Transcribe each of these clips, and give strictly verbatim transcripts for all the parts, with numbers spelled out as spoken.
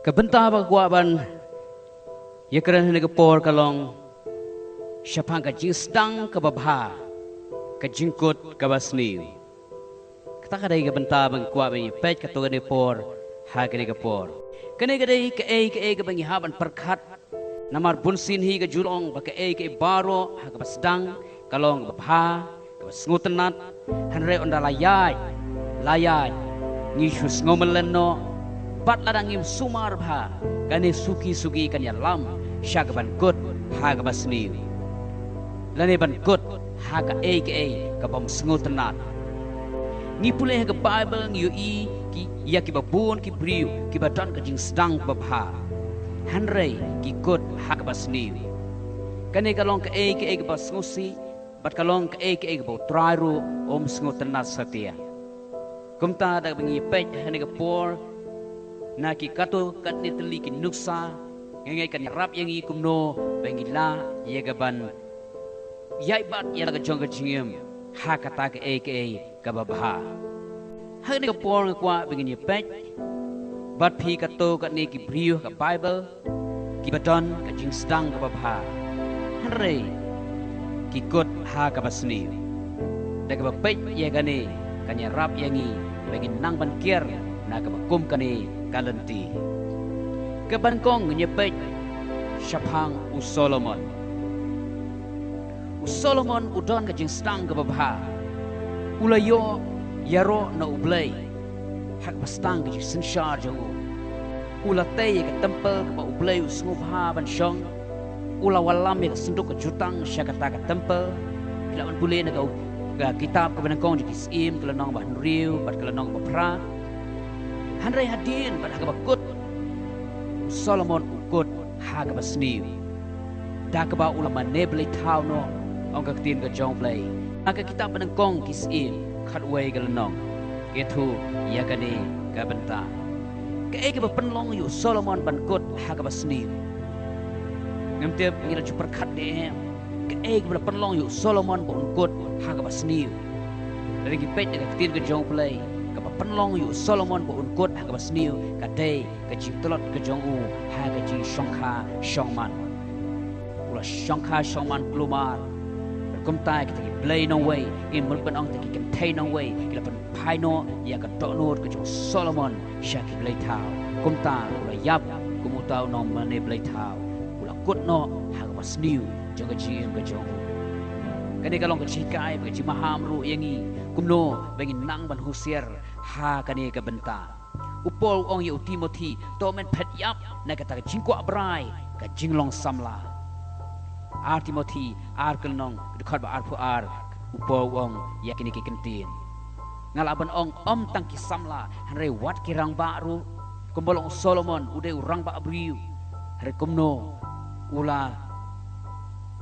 Ka bynta ba nga kwah ban ïakren ha kane ka por ka long shaphang ka jingsdang kaba bha, ka jingkut kaba sniew. Kata ka dei ka bynta ba nga kwah ban ïa peit katto katne por ha kane ka por. Kane ka dei kaei kaei kaba ngi hap ban pyrkhat. Namar bunsien hi ka ju long ba kaei kaei baroh ha kaba sdang ka long kaba bha, kaba sngewtynnat, hynrei ynda la ïaid la ïaid ngi shu sngewmlien noh. Bad lada ngim sumar bha, kane suki suki kan ïalam sha kaban kut ha kaba sniew, lane ban kut ha kaei kaei kabym sngewtynnat. Ngi pule ha ka Baibl ngi ïohi ki, ïa kiba bun ki briew kiba don ka jingsdang kaba bha, hynrei ki kut ha kaba sniew. Kane ka long kaei kaei kaba sngewsih, bad ka long kaei kaei kaba U Trai ruh um sngewtynnat satia. Kumta da kaba ngi peit ha kane ka por na ki katto katne tylli ki nuksa, nga ngeit kan ïarap ïa ngi kumno ba ngin lah ïa kaban ïaid bad ïa la ka jong ka jingim ha kata kaei kaei kaba bha. Ha kane ka por nga kwah ba ngin ïa peit bad phi katto katne ki briew ha ka Baibl kiba don ka jingsdang kaba bha, hynrei ki kut ha kaba sniew. Da kaba peit ïa kane kan ïarap ïa ngi ba ngin nang ban kiar na kaba kum kane ka lynti. Kaba nyngkong ngin ïa peit shaphang u Solomon. U Solomon u don ka jingsdang kaba bha. U la ïoh ïaroh na U Blei ha kaba sdang ka jingsynshar jong u. U la tei ïa ka templ kaba U Blei u sngewbha ban shong. U la wallam ïa ka synduk ka jutang sha kata ka templ. Phi lah ban pule na ka, ka kitab kaba nyngkong jong ki Syiem, ka lynnong ba hynriew bad ka lynnong ba phra. Hynrei hadien bad ha kaba kut, u Solomon u kut ha kaba sniew, da kaba u la mane blei thaw noh, ong ka ktien ka jong U Blei. Na ka kitab ba nyngkong ki Syiem khatwei ka lynnong ka ïathuh ïa kane ka bynta. Kaei kaba pynlong ïa u Solomon ban kut ha kaba sniew? Ngam tip ngi la ju pyrkhat ne em kaei kaba la pynlong ïa u Solomon ba un kut ha kaba sniew. Lada ngi peit na ka ktien ka jong U Blei, kaba pynlong ïa u Solomon ba un kut ha kaba sniew ka dei ka jingtlot ka jong u ha ka jingshongkha shongman. U la shongkha shongman kulmar. Kumta kita ki blei nongwei, ngim mut ban ong kita ki kynthei nongwei, ki la pynphai noh ïa ka dohnud ka jong u Solomon sha ki blei thaw. Kumta u la ïap kum uta u nongmane blei thaw. U la kut noh ha kaba sniew jong ka jingim ka jong u. Kane ka long ka jinghikai bad ka jingmaham ruh ïa ngi kumno ba ngin nang ban husiar ha kane ka bynta. U Paul u ong ïa u Timothi, to men phet ïap na kata ka jingkwah brai, ka jinglong samla. Ar Timothi ar, ka lynnong ka dkhot ba arphew ar, u Paul u ong ïa kine ki kyntien. Nga lah ban ong ym tang ki samla, hynrei wat ki rangbah ruh. Kumba long u Solomon, u dei u rangbah briew. Hynrei kumno u la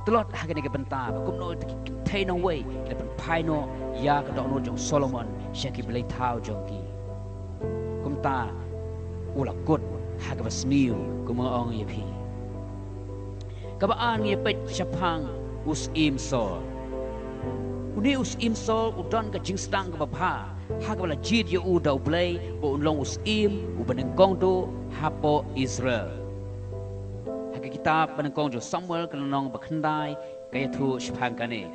tlot ha kane ka bynta, ba kumno kita ki kynthei nongwei ki la pynphai noh ïa ka dohnud jong u Solomon sha ki blei thaw jong ki. Kumta u la kut ha kaba sniew, kumba nga ong ïa phi. Kaba ar ngi ïa peit shaphang u Syiem Saul. Une u Syiem Saul u don ka jingsdang kaba bha ha kaba la jied ïa u da U Blei ba un long u syiem uba nyngkong duh hapoh Israel. Ha ka kitab ba nyngkong jong u Samuel ka lynnong ba khyndai ka ïathuh shaphang kane.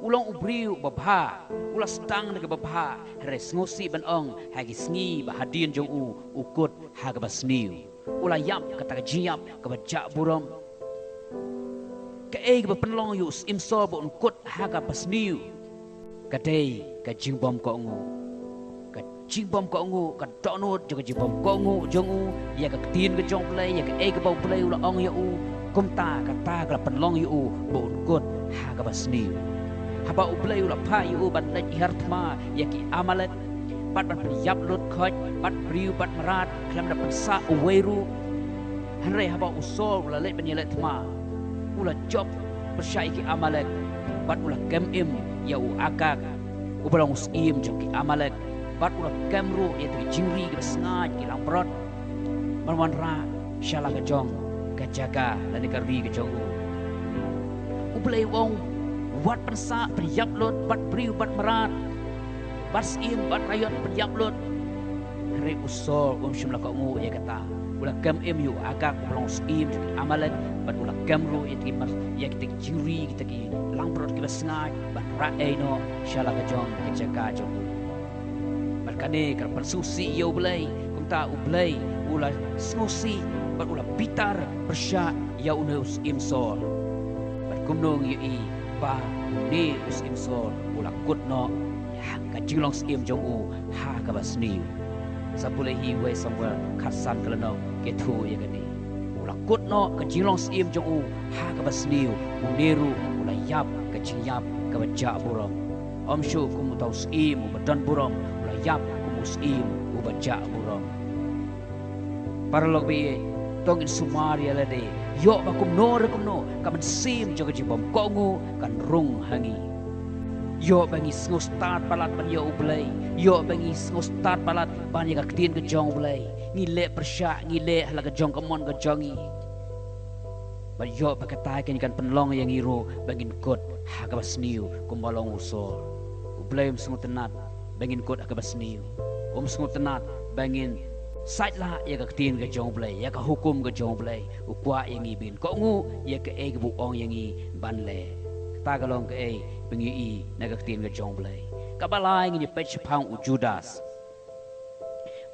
U long u briew uba bha, u la sdang da kaba bha, hynrei sngewsih ban ong ha ki sngi ba hadien jong u, u kut ha kaba sniew. U la ïap kata ka jingïap kaba jah burom. Kaei kaba pynlong ïa u Syiem Saul ba un kut ha kaba sniew? Ka dei ka jingbym kohnguh. Ka jingbym kohnguh, ka dohnud jong ka jingbym kohnguh jong u ïa ka ktien ka jong U Blei, ïa kaei kaba U Blei u la ong ïa u. Kumta kata ka la pynlong ïa u ba un kut ha kaba sniew. Haba U Blei u la phah ïa u ban leit hiar thma ïa ki Amalek, bad ban pynïap lut khoit bad briew bad mrad, khlem da pynsah uwei ruh. Hynrei haba u Saul u la leit ban ïaleit thma, u la jop pyrshah ïa ki Amalek, bad u la kem im ïa u Agag, uba long u syiem jong ki Amalek, bad u la kem ruh ïa ki jingri kiba sngaid, ki langbrot, ban wanrah sha la ka jong ka jaka lane ka ri ka jong u. U Blei u ong, wat pynsah pynïap lut bad briew bad mrad, bad syiem bad raiot pynïap lut. Hynrei u Saul um shym la kohnguh ïa kata. U la kem im ïa u Agag uba long u syiem jong ki Amalek, bad u la kem ruh ïa ki mar-, ïa kita ki jingri, kita ki langbrot kiba sngaid, ban rah ei noh sha la ka jong ka jaka jong u. Bad kane ka la pynsngewsih ïa U Blei, kumta U Blei u la sngewsih bad u la bitar pyrshah ïa une u syiem Saul. Bad kumno ngi ïohi ba une u syiem Saul u la kut noh ïa ka jinglong syiem jong u ha kaba sniew. Sa pule hi Wei Samuel khatsan ka lynnong ka ïathuh ïa kane. U la kut noh ka jinglong syiem jong u ha kaba sniew, une ruh u la ïap ka jingïap kaba jah burom. Ym shuh kum uta u syiem uba don burom, u la ïap kum u syiem uba jah burom. Paralok ba ïeit, to ngin sumar ïa lade, ïoh ba kumno re kumno ka mynsiem jong ka jingbymkohnguh kan rung ha ngi. Ïoh ba ngi sngewstad palat ban ïa U Blei, ïoh ba ngi sngewstad palat ban ïa ka ktien ka jong U Blei. Ngi leh pyrshah, ngi leh ha la ka jong ka mon ka jong ngi. Bad ïoh ba kata kan, kan pynlong ïa ngi ruh ba ngin kut ha kaba sniew kumba long u Saul. U Blei um sngewtynnat ba ngin kut ha kaba sniew. Um sngewtynnat ba ngin sait lah ïa ka ktien ka jong U Blei, ïa ka hukum ka jong U Blei. U kwah ïa ngi ba ngin kohnguh ïa kaei kaba u ong ïa ngi ban leh. Kata ka long kaei ba ngi ïohi na ka ktien ka jong U Blei. Kaba lai ngin ïa peit shaphang u Judas.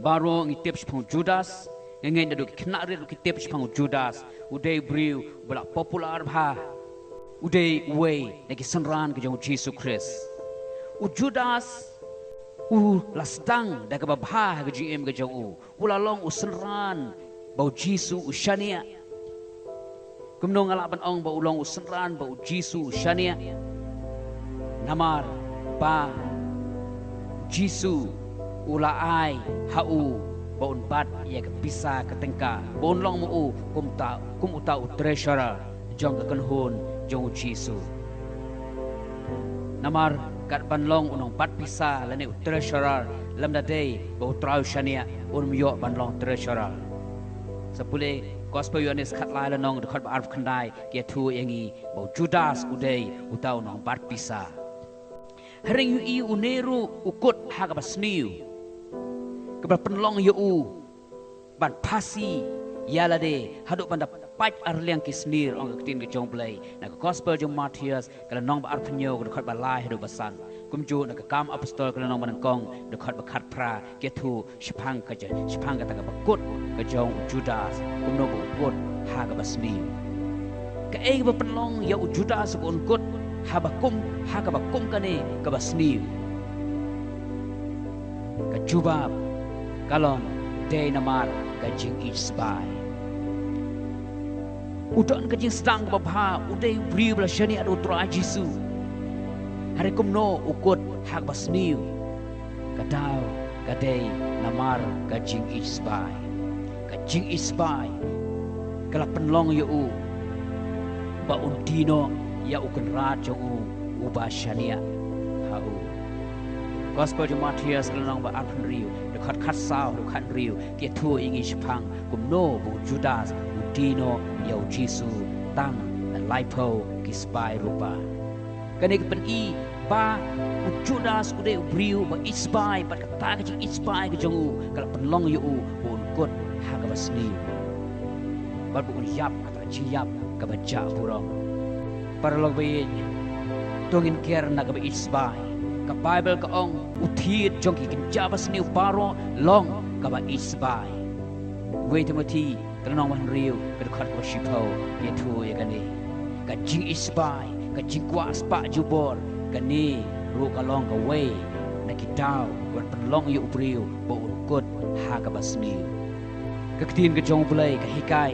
Baroh ngi tip shaphang u Judas, nga ngeit naduh ki khynnah rit ruh ki tip shaphang u Judas, u dei u briew ba la popular bha, u dei uwei na ki synran ka jong u Jisu Khrist. U Judas, u la sdang da kaba bha ha ka jingim ka jong u, u la long u synran ba u Jisu u shaniah. Kumno nga lah ban ong ba u long u synran ba u Jisu u shaniah? Namar ba u Jisu u la ai ha u ba un bat ïa ka pisa ka tyngka, ba un long ma u kum ta, kum uta u treasurer jong ka kynhun jong u Jisu. Namar kat ban long u nongbat pisa lane u treasurer, lymda dei ba u trai u shaniah, un ym ïoh ban long treasurer. Sa pule Gospel Ïoannis khatlai lynnong dkhot ba arphew khyndai ka ïathuh ïa ngi ba u Judas u dei uta u nongbat pisa. Hynrei ngi ïohi une ruh u kut ha kaba sniew, kaba pynlong ïa u ban phasi ïa lade haduh ban da pait arliang ki snier, ong ka ktien ka jong U Blei na ka Gospel jong u Mathaios ka lynnong ba arphew hynñiew ka dkhot ba lai haduh ba san. Kumjuh na ka Kam Apostol ka lynnong ba nyngkong dkhot ba khatphra ka ïathuh shaphang ka ja-, shaphang kata kaba kut ka jong u Judas, kumno ba u kut ha kaba sniew. Kaei kaba pynlong ïa u Judas ba un kut haba kum, ha kaba kum kane kaba sniew? Ka jubab ka long dei namar ka jingïeit sbai. U don ka jingsdang kaba bha, u dei u briew ba la shaniah da u Trai Jisu. Hynrei kumno u kut ha kaba sniew? Ka daw ka dei namar ka jingïeit sbai. Ka jingïeit sbai ka la pynlong ïa u ba un die noh ïa u kynrad jong u uba shaniah ha u. Gospel jong u Mathaios ka lynnong ba arphew hynriew dkhot khatsaw haduh khathynriew ka ïathuh ïa ngi shaphang kumno ba u Judas u die noh ïa u Jisu tang laiphew ki sbai rupa. Kane ka pyni ba u Judas u dei u briew ba ïeit sbai, bad kata ka jingïeit sbai ka jong u ka la pynlong ïa u ba un kut ha kaba sniew, bad ba un ïap kata ka jingïap kaba jah burom. Paralok ba ïeit, to ngin kiar na kaba ïeit sbai. Ka Baibl ka ong, u thied jong ki kynja ba sniew baroh long kaba ïeit sbai. Wei Timothi ka lynnong ba hynriew ka dkhot kaba shiphew ka ïathuh ïa kane. Ka jingïeit sbai, ka jingkwah spah jubor, kane ruh ka long kawei na ki daw kaban pynlong ïa u briew ba un kut ha kaba sniew. Ka ktien ka jong U Blei ka hikai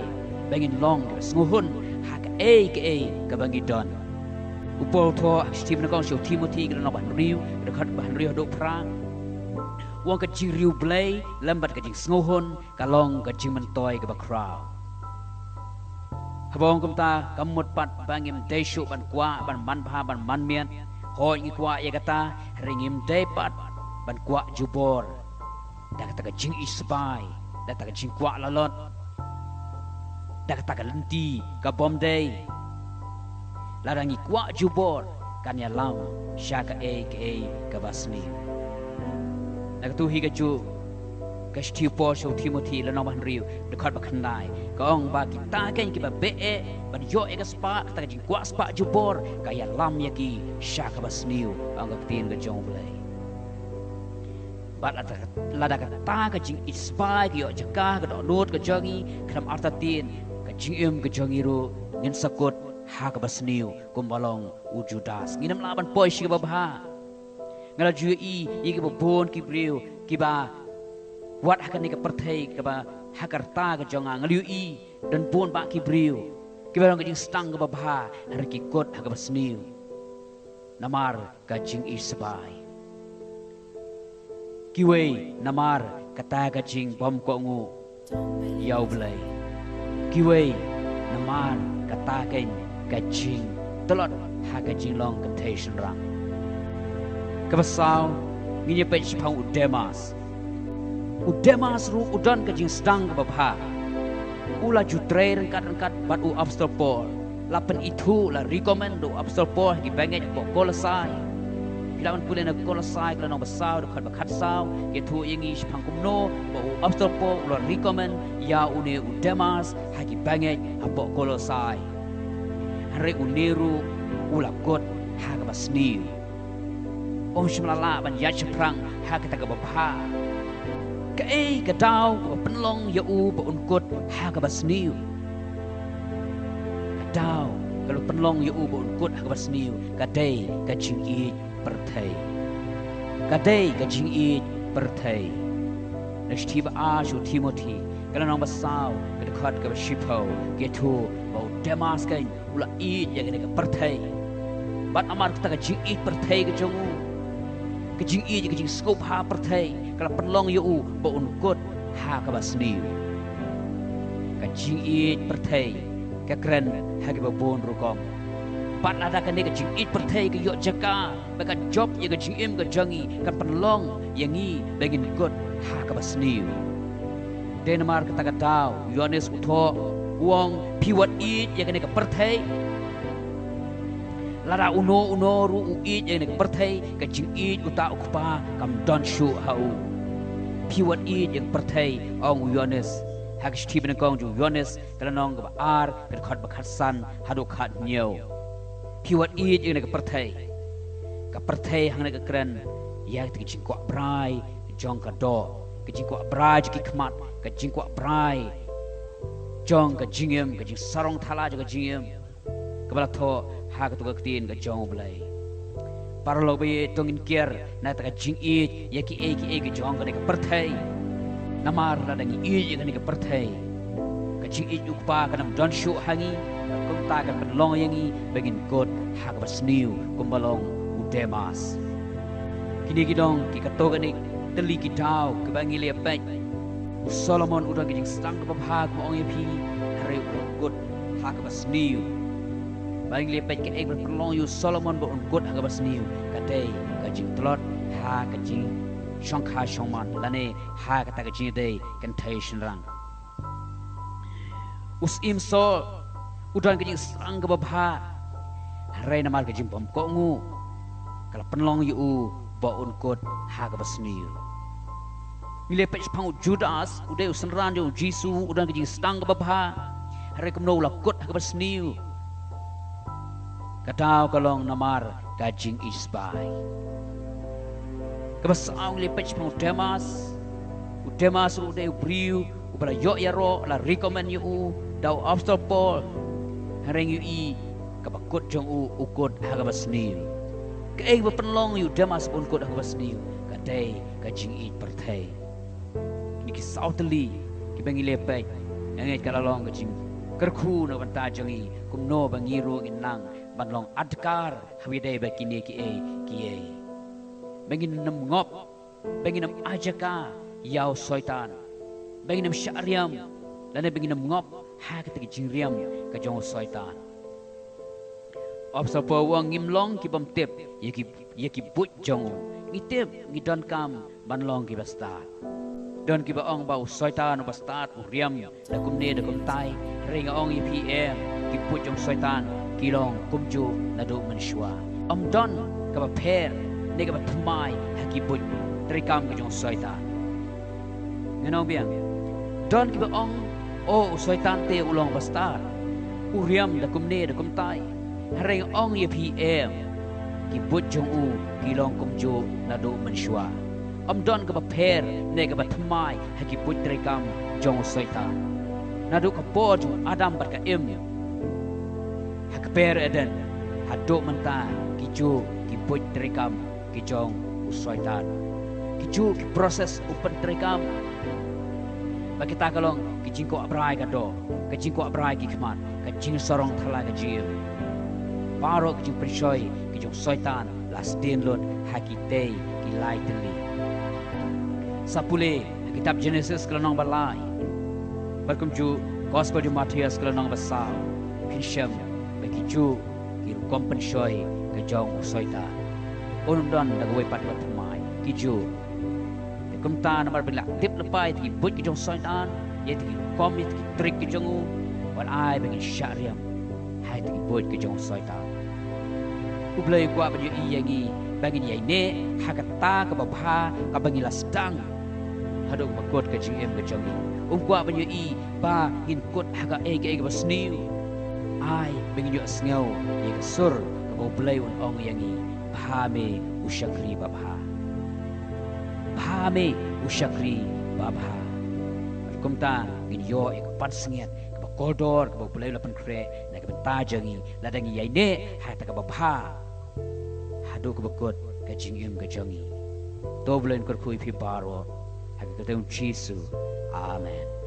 ba ngin long kiba sngewhun ha kaei kaei kaba ngi don. U Paul u thoh ha ka shithi ba nyngkong sha u Timothi ka lynnong ba hynriew ka dkhot ba hynriew haduh phra, u ong ka jingriewblei lem bad ka jingsngewhun ka long ka jingmyntoi kaba khraw. Haba ong kumta, kam mut pat ba ngim dei shuh ban kwah ban manbha ban manmiat. Hooid, ngi kwah ïa kata, hynrei ngim dei pat ban kwah jubor da kata ka jingïeit sbai, da kata ka jingkwah lalot, da kata ka lynti kabym dei. Lada ngi kwah jubor, kan ïalam sha kaei kaei kaba sniew. Na kato hi kajuh, Ka shithi u Paul sha u Timothi, lynnong ba hynriew, dkhot ba khyndai, ka ong ba kita keiñ kiba beh eh ban ïoh ïa ka spah, kata ka jingkwah spah jubor, ka ïalam ïa ki sha kaba sniew, ong ka ktien ka jong U Blei. Bad lada, lada kata ka jingïeit sbai ka ïoh jaka ha ka dohnud ka jong ngi, khlem artatien ka jingim ka jong ngi ruh ngin sa kut ha kaba sniew kumba long u Judas. Ngim lah ban poi sha kaba bha. Nga la ju ïohi ïa kiba bun ki briew kiba wad ha kane ka pyrthei kaba ha ka rta ka jong nga, nga la ïohi don bun bah ki briew kiba long ka jingsdang kaba bha, hynrei ki kut ha kaba sniew namar ka jingïeit sbai. Kiwei namar kata ka jingbymkohnguh ïa U Blei. Kiwei namar kata keiñ ka jingtlot ha ka jinglong kynthei shynrang. Kaba saw, ngin ïa peit shaphang u Demas. U Demas ruh u don ka jingsdang kaba bha. U la ju trei ryngkat ryngkat bad u Apostol Paul. La pynithuh, la recommend da u Apostol Paul ha ki bangeit hapoh Kolosai. Phi lah ban pule na Kolosai ka lynnong ba saw, dkhot ba khatsaw, ka ïathuh ïa ngi shaphang kumno ba u Apostol Paul u la recommend ïa une u Demas ha ki bangeit hapoh Kolosai. Hynrei une ruh u la kut ha kaba sniew. Um shym la lah ban ïaid shaphrang ha kata kaba bha. Kaei ka daw kaba pynlong ïa u ba un kut ha kaba sniew? Ka daw kaba pynlong ïa u ba un kut ha kaba sniew ka dei ka jingïeit pyrthei. Ka dei ka jingïeit pyrthei. Na shithi ba ar sha u Timothi, ka lynnong ba saw, ka dkhot kaba shiphew, ka ïathuh ba u Demas keiñ u la ïeit ïa kane ka pyrthei. Bad namar kata ka jingïeit pyrthei ka jong u, ka jingïeit, ka jingsngewbha pyrthei, ka la pynlong ïa u ba un kut ha kaba sniew. Ka jingïeit pyrthei ka kren ha kiba bun rukom. Bad lada kane ka jingïeit pyrthei ka ïoh jaka bad ka jop ïa ka jingim ka jong ngi, kan pynlong ïa ngi ba ngin kut ha kaba sniew. Dei namar kata ka daw u Ïoannis u thoh, u ong, phi wat ïeit ïa kane ka pyrthei? Lada uno uno ruh u ïeit ïa kane ka pyrthei, ka jingïeit uta u Kpa kam don shuh ha u. Phi wat ïeit ïa ka pyrthei, ong u Ïoannis ha ka shithi banyngkong jong u Ïoannis, ka lynnong kaba ar, ka dkhot ba khatsan haduh khathynñiew. Phi wat ïeit ïa kane ka pyrthei. Ka pyrthei hangne ka kren ïa ka jingkwah brai jong ka doh, ka jingkwah brai jong ki khmat, ka jingkwah brai jong ka jingim, ka jingsarong thala jong ka jingim, kaba la thoh ha katu ka ktien ka jong U Blei. Paralok ba ïeit, to ngin kiar na kata ka jingïeit ïa kiei kiei ka jong kane ka pyrthei. Namar lada ngi ïeit ïa kane ka pyrthei, ka jingïeit u Kpa kan ym don shuh ha ngi. Kumta kan pynlong ïa ngi ba ngin kut ha kaba sniew kumba long u Demas. Kine ki long ki katto katne tylli ki daw kiba ngi la peit. U Solomon u don ka jingsdang kaba bha, kumba ong ïa phi, hynrei u la kut ha kaba sniew. Ba ngi la peit kaei ba pynlong ïa u Solomon ba un kut ha kaba sniew, ka dei ka jingtlot ha ka jingshongkha shongman lane ha kata ka jingïadei kynthei shynrang. U Syiem Saul u don ka jingsdang kaba bha, hynrei namar ka jingbymkohnguh ka la pynlong ïa u ba un kut ha kaba sniew. Ngi la peit shaphang u Judas, u dei u synran jong u Jisu, u don ka jingsdang kaba bha, hynrei kumno u la kut ha kaba sniew? Ka daw ka long namar ka jingïeit sbai. Kaba saw ngi la peit shaphang u Demas. U Demas ruh u dei u briew uba la ïoh ïaroh, la recommend ïa u da u Apostol Paul. Hynrei ngi ïohi kaba kut jong u, u kut ha kaba sniew. Kaei ba pynlong ïa u Demas ba un kut ha kaba sniew? Ka dei ka jingïeit pyrthei. Kine ki saw tylli kiba ngi la peit, nga ngeit ka la long ka jingkyrkhu na ka bynta jong ngi, kumno ba ngi ruh ngin nang ban long adkar haba ïadei bad kine kiei kiei. Ba ngin ym ngop, ba ngin ym ai jaka ïa u Soitan, ba ngin ym shah riam, lane ba ngin ym ngop ha kata ka jingriam ka jong u Soitan. Apostol Paul u ong, ngim long ki bym tip ïa ki, ïa ki buit jong u. Ngi tip, ngi donkam ban long kiba stad. Don kiba ong ba u Soitan uba stad u riam da kumne da kumtai. Hynrei nga ong ïa phi em, ki buit jong u Soitan ki long kumjuh naduh mynshuwa. Ym don kaba pher ne kaba thymmai ha ki buit treikam ka jong u Soitan. Ngan ong biang. Don kiba ong, o, u Soitan te u long bastad. U riam da kumne da kumtai. Hynrei nga ong ïa phi em, ki buit jong u ki long kumjuh naduh mynshuwa. Ym don kaba pher ne kaba thymmai ha ki buit treikam jong u Soitan. Naduh ka por jong u Adam bad ka Im, ha kper Eden haduh mynta, ki juh ki buit treikam ki jong u Soitan. Ki juh ki process u pyntreikam. Ba kita ka long ki jingkwah brai ka doh, ka jingkwah brai ki khmat, ka jingsarong thala ka jingim. Baroh ki jingpynshoi ki jong u Soitan la sdien lut ha kitei ki lai tylli. Sa pule ha kitab Genesis ka lynnong ba lai, bad kumjuh Gospel jong u Mathaios ka lynnong ba saw, phin shem ba ki juh ki rukom pynshoi ka jong u Soitan. Un ym don da kawei pat ba thymmai, ki juh. Te kumta namar ba ngi la tip lypa ïa ki buit ki jong u Soitan, ïa ki rukom, ïa ki trik ki jong u, wat ai ba ngin shah riam ha ïa ki buit ki jong u Soitan. U Blei u kwah ban ïohi ïa ngi ba ngin ïaineh ha kata kaba bha kaba ngi la sdang haduh kaba kut ka jingim ka jong ngi. Um kwah ban ïohi ba ngin kut ha kaei kaei kaba sniew. Ai ba ngin ïohsngew ïa ka sur kaba U Blei un ong ïa ngi, bha me u shakri babha. Bha me u shakri babha. Bad kumta ngin ïoh ïa ka pansngiat kaba kordor kaba U Blei u la pynkhreh na ka bynta jong ngi, lada ngi ïaineh ha kata kaba bha haduh kaba kut ka jingim ka jong ngi. To U Blei un kyrkhu ïa phi baroh ha ka kyrteng U Jisu. Amen.